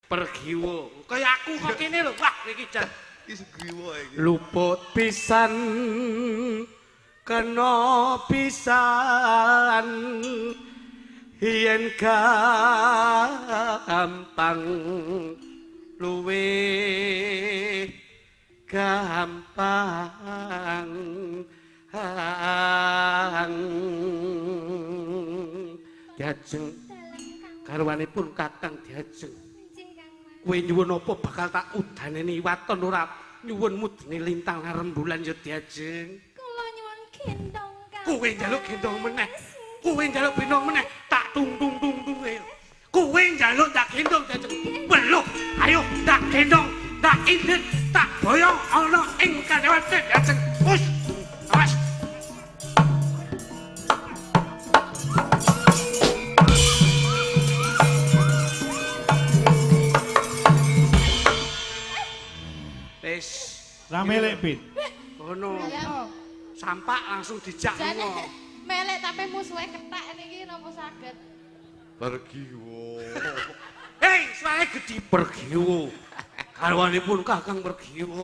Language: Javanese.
Pergiwo. Kaya aku kok kene lho. Wah, iki jan Iki sugriwa iki. Luput pisan kena pisan yen gampang luwe gampang. Diajeng garwanipun Kakang Diajeng. Kowe nyuwun apa bakal tak udaneni waton ora nyuwun mudene lintang rembulan ya Diajeng. Kula nyuwun gendong Kang. Kowe njaluk gendong meneh. Kowe njaluk gendong meneh tak tung tung tung tung. Kowe njaluk tak gendong Diajeng. Weluh, ayo tak gendong, tak indit, tak boyong ana ing kadewan Diajeng. Wis. Awas. Wis. Rame lek Pit. Ono. Sampak langsung dijak lunga. Melek tapi musuhe kethek niki napa saged? Pergiwo. Hei, suarane gedhi Pergiwo. Garwanipun Kakang Pergiwo.